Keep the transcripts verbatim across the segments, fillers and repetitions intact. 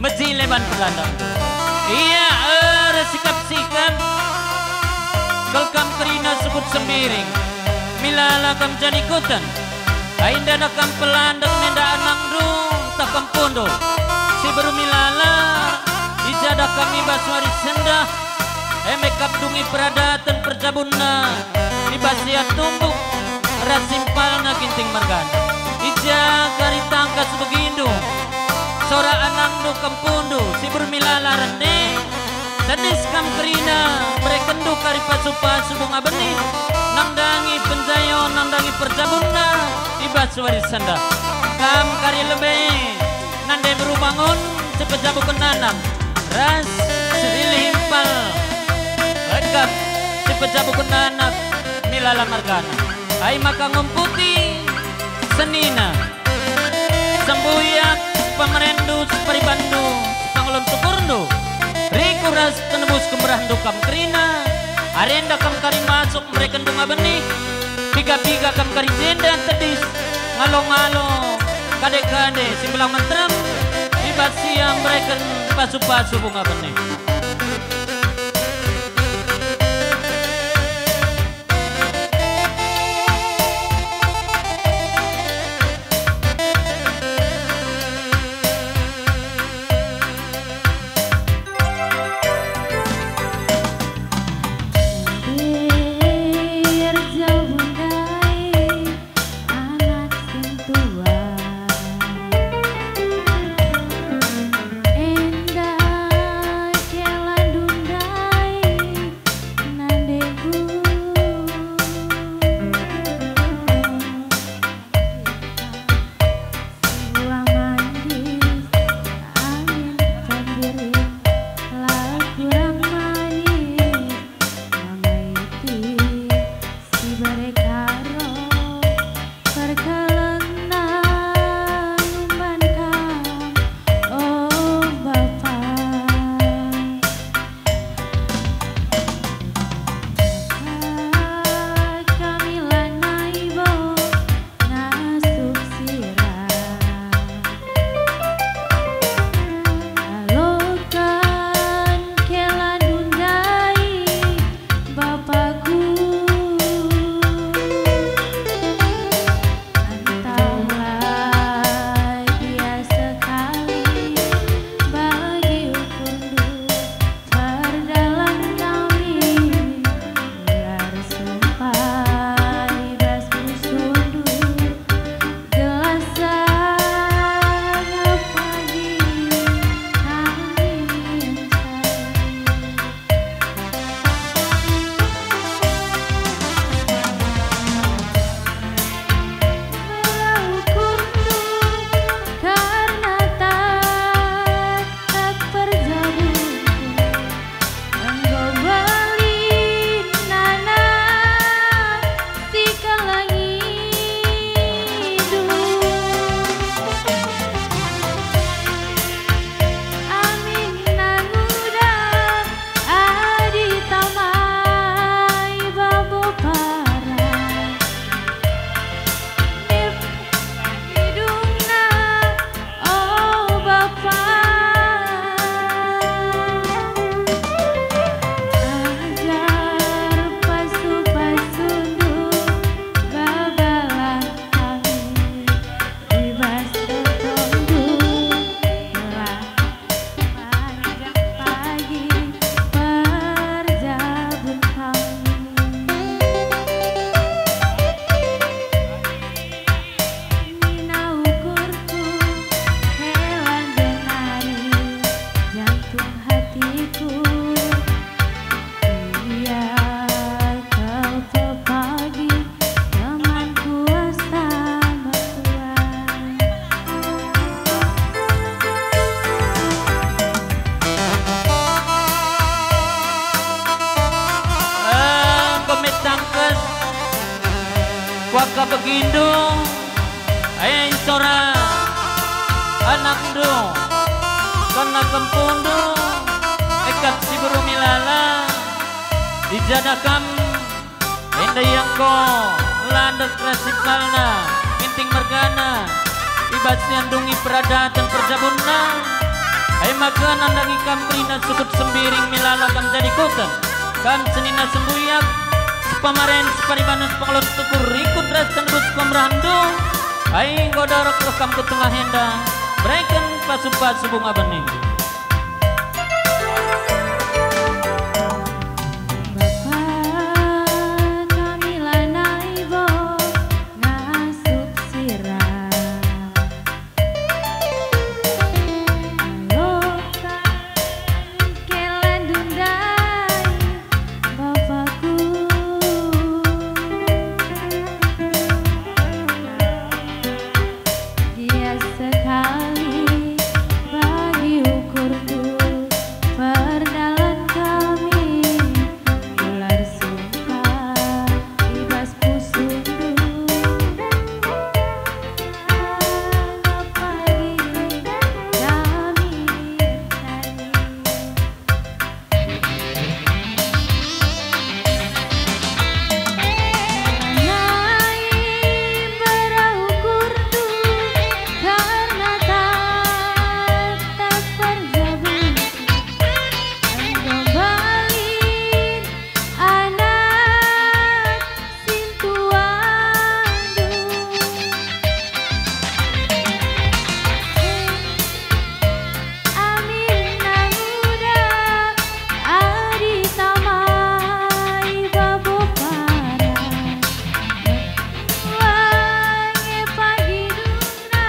Mejile ban pelandang. Ia, eh, ersikap-sikap. Kal kam kerina sukut Sembiring. Milala kam jadi kuten. Ai ndada kam pelandang nenda anakndu, tah kam pundu. Si beru Milala, i jada kam i bas wari sendah. Eme kap dungi peradaten perjabunna, i bas ia tumbuk ras simpalna Ginting mergana. I ja kari tangkas begindu, sora anakndu kam pundu, si beru Milala rende. Tedis kam kerina, berekenndu kari pasu-pasu bunga benih, nandangi penjayon, nandangi perjabunna, i bas wari sendah. Kam kari lebe, nande beru bangun, sipejabuken anak, ras silih impal rekap sipejabuken anak Milala mergana. Ai maka ngumputi senina, sembuyak pemerenndu, siperibanndu, sipangulun sukurndu, riku ras tenebus kemberahndu kam kerina, arenda kam kari masuk mereken bunga benih, piga-piga kam kari jenda tedis, ngalo-ngalo, kade-kade si belang menterem, i bas ia mereken pasu-pasu bunga benih. Erjabun ndai anak sintua, enda kelandu ndai nandeku. Buah manis, angin pembiring, la kurang manis, mama iti si bere karo, perkelengna umban kam, o Bapa. Kami lanai bo ngasup sira. Aloken kelandu ndai, Bapaku. Entahlah dia sekali bagi ukurndu. Perdalan kami ersumpah i bas pusuhndu, gelah sanga pagi kami mencari. Mula ukurndu karna tatap perjabunku. Enggo mbelin anak si kelengidu. Aminna nguda adi tama i babo parak. Dep idungna, o Bapa, ajar pasu-pasundu, babalah kami i bas totondu, gelah panjang pagi perjabun kami. Nina ukurku, helan denari jantung hatiku. Ia kal pepagi teman kuasa mertua. Enggo me tangkas kuakap begindu, e sora anakndu, kena kempundu, e kap si beru Milala, i jada kam, enda ia enggo landek ras simpalna, Ginting mergana, i bas ia ndungi peradaten perjabunna, E maka nandangi kam kerina sukut Sembiring Milala kam jadi kuten. Kam senina Sembuyak, Sepamaren, Separibanen, Sepangulon Tukur, rikut ras tendebus pemerahndu. Ai enggo dorok kam ku tengah enda, bereken pasu-pasu bunga bening. Bapa, kami lanai bo ngasup sira. Aloka kelendu ndai, Bapakku. Gia sekali bagi ukurku perdalan kami, gelar sumpah i bas pusuhndu. Pagi kami tadi. Nai beraukurtu karna tak, tak perjabun. Enggo mbalin anak sintuandu. Amin nanguda adi tamai babo parak. Wange pagi dungna,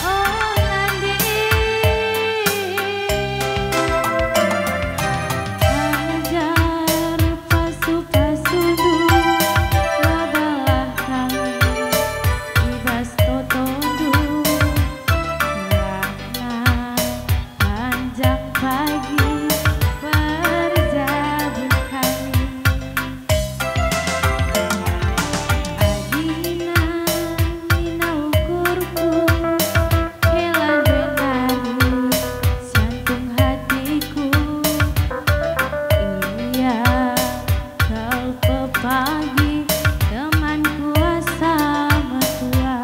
oh nande. Ajar pasu-pasundu, mabalah kami i bas totondu, gelarna panjang pagi perjabun kami. Adina nina ukurku, kela ndu nari siantung hatiku. Ia kal pepagi temanku asa metua.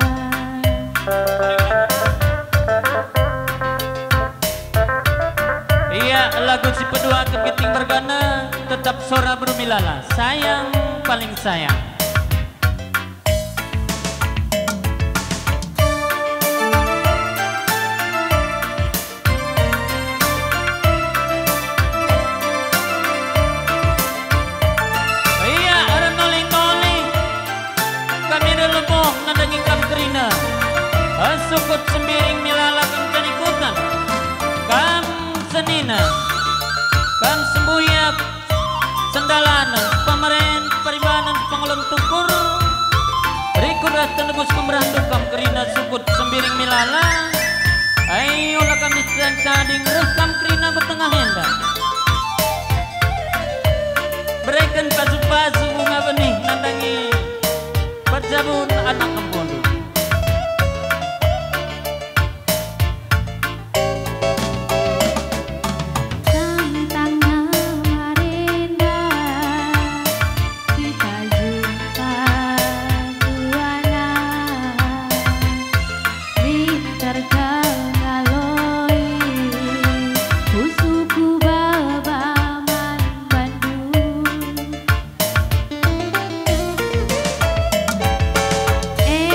Ia lagu si pedua kepiting mergana tetap sora Beru Milala, Sayang Paling Sayang. Ia, ernolih-nolih kami leboh nandangi kam kerina. Sukut Sembiring Milala kam jadi kuten. Kam senina, kam Sembuyak, Sendalanen, Pamaren, Paribanen, Pangulon Tukur, rikut ras tendebus pemerahndu kam kerina sukut Sembiring Milala. Ai ola kami tading reh kam kerina ku tengah enda. Bereken pasu-pasu bunga benih nandangi perjabun anak empundu. Tentang marenda kita jumpa duana, lit terkengaloi pusuku baba man bandu. E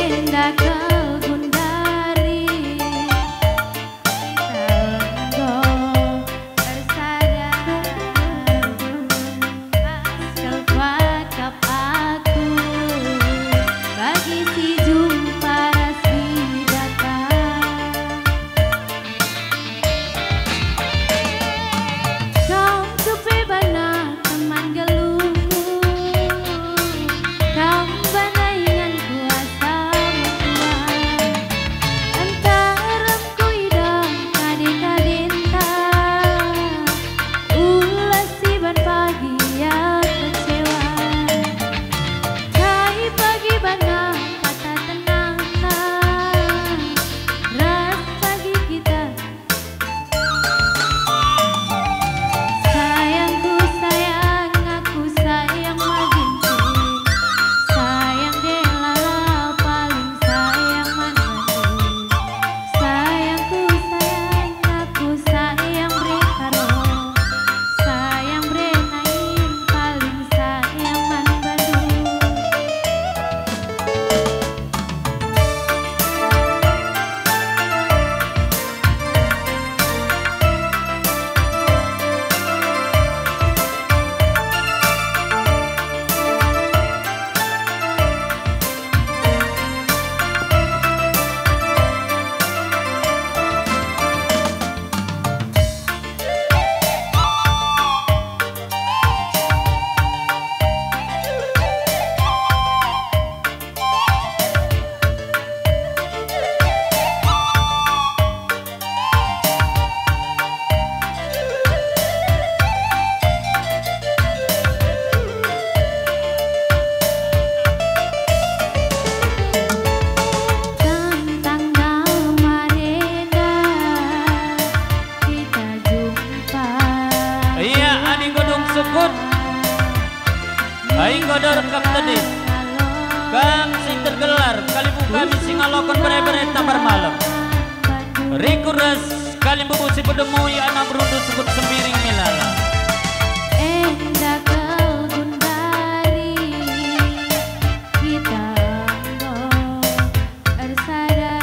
Enggo derkap tedis, kam si tergelar kalimbubu kami si ngaloken bere-bere tambar malem. Riku ras kalimbubu si pedemui anak berundu sukut Sembiring Milala. Enda kal gundari kita enggo ersada,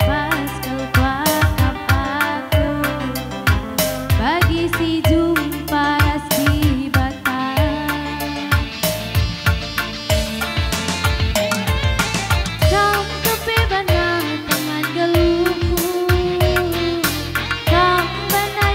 pas kal kuakap aku bagi si jumpa ras Dibata. Kam kepe bana teman geluhku, kam bana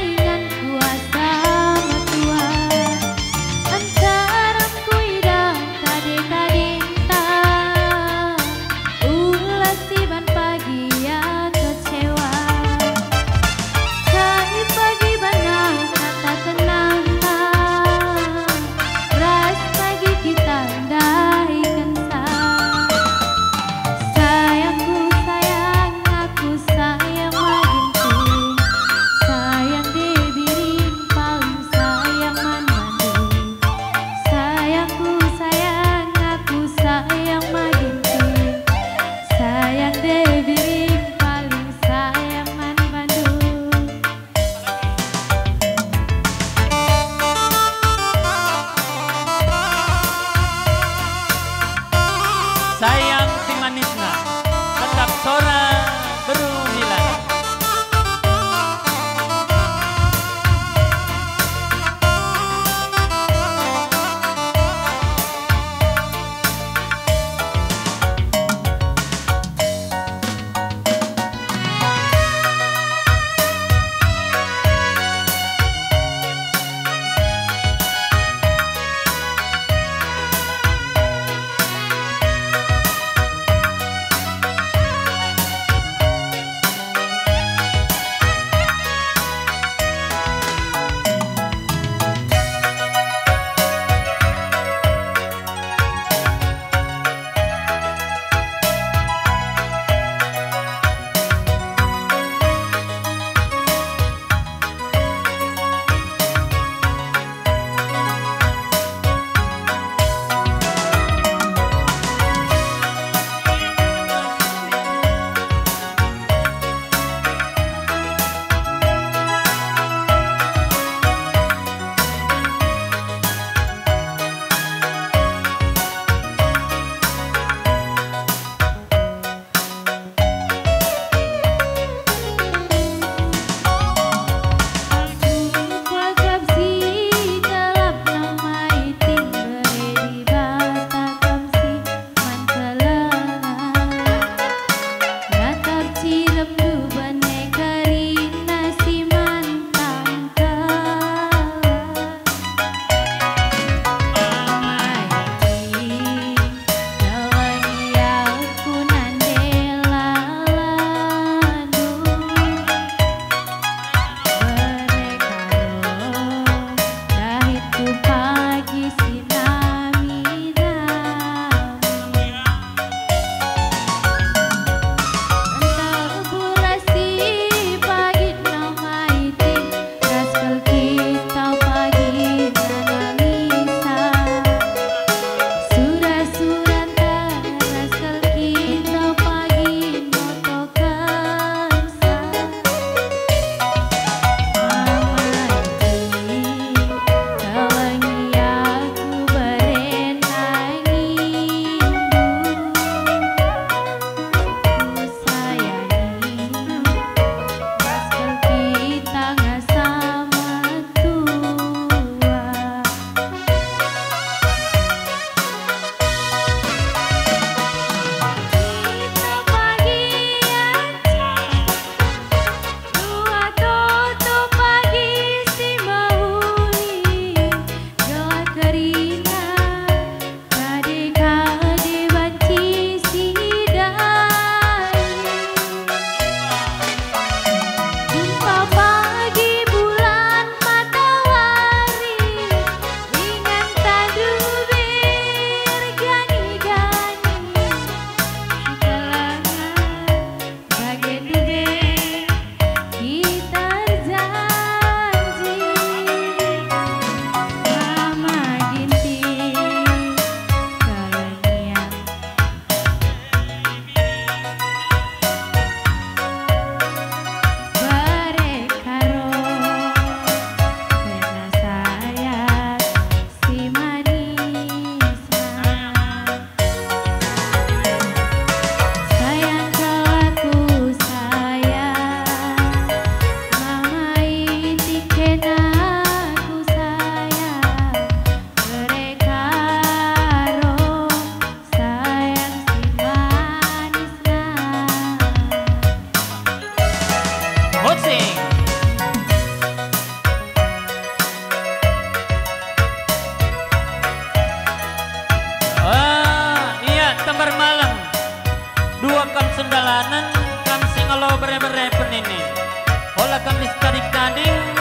Ola kam listari kading,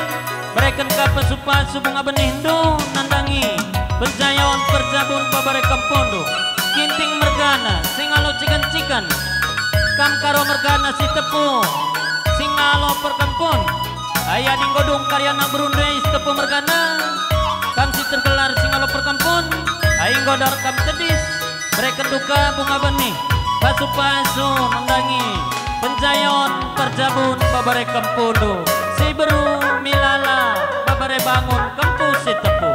bereken ka pasu-pasu bunga benihndu nandangi penjayon perjabun babare kempundu. Ginting mergana, singalo ciken-ciken. Kam Karo mergana si tepu, singalo perkempun. Ai adi enggo dung kari anak berundu e si tepu mergana, kam si tergelar singalo perkempun, ai enggo dar kam tedis. Berekenndu ka bunga benih, pasu-pasu nandangi penjayon perjabun babare kempundu, si beru milala babare bangun kempu si tepu.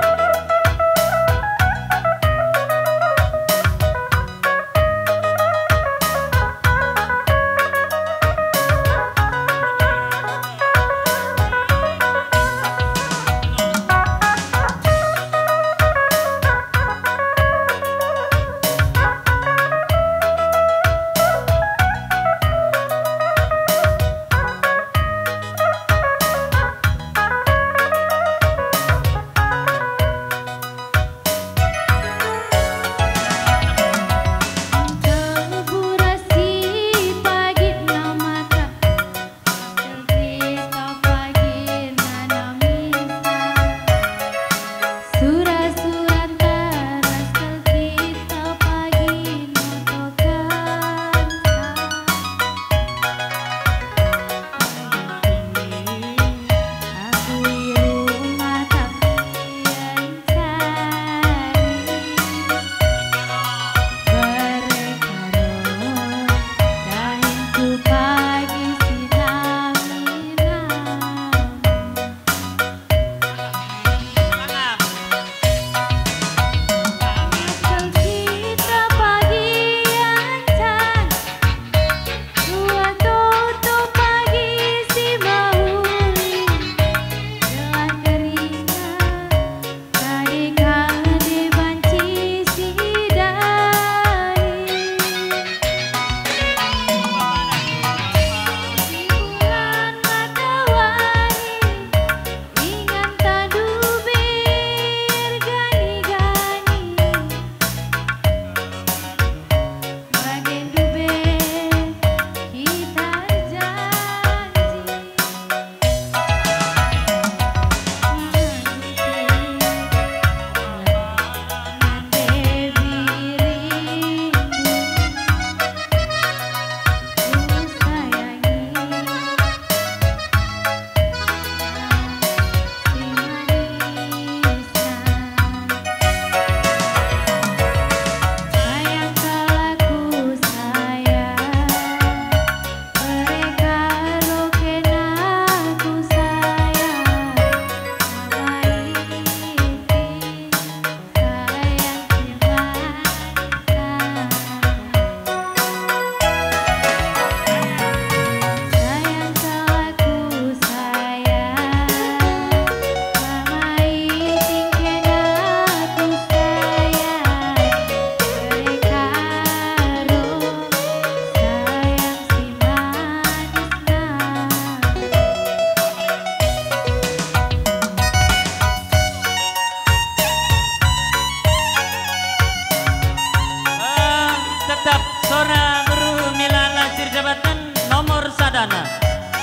Eh, tetap sora beru milala sir jabatan nomor sadana.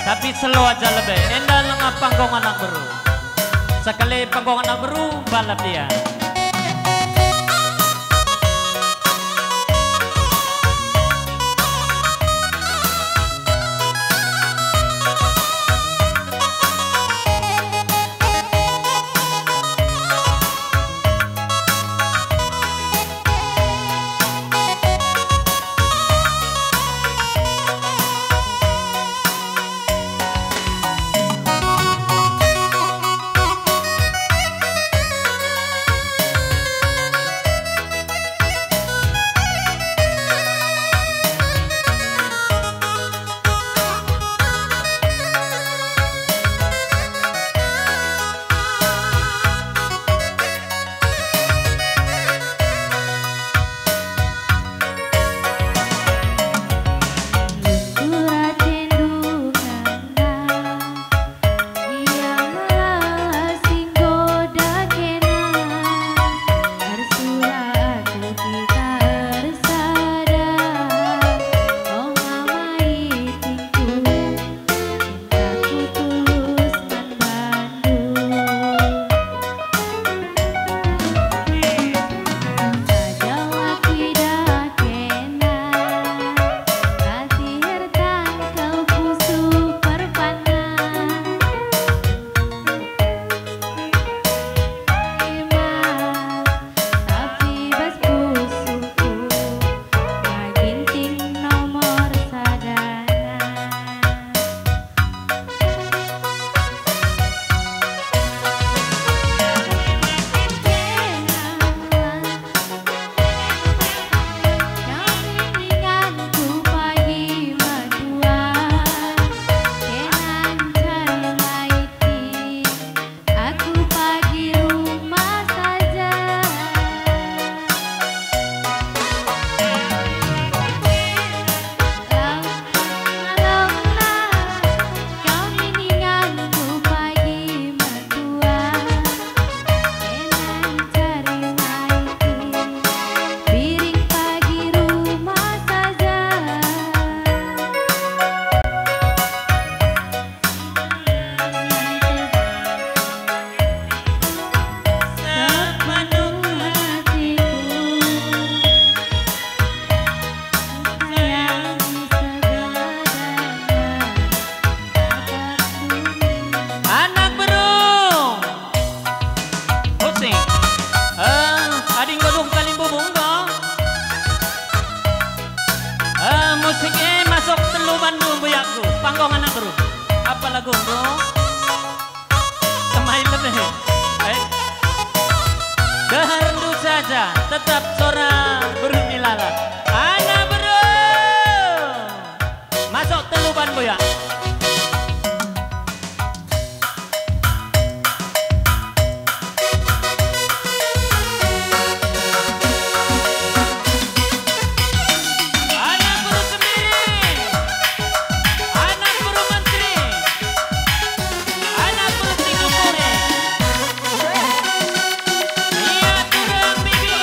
Tapi selo aja lebe, enda lengah panggung anak beru. Sekali panggung anak beru, balap ia. Agung, bro. Kemain lebih. Eh. Deherndu saja, tetap sora beru ni lalap. Anak beru. Masuk telu ban boya. Anak beru Sembiring, anak beru menteri, anak beru Situ Kore. Ia turun bibi.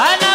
Anak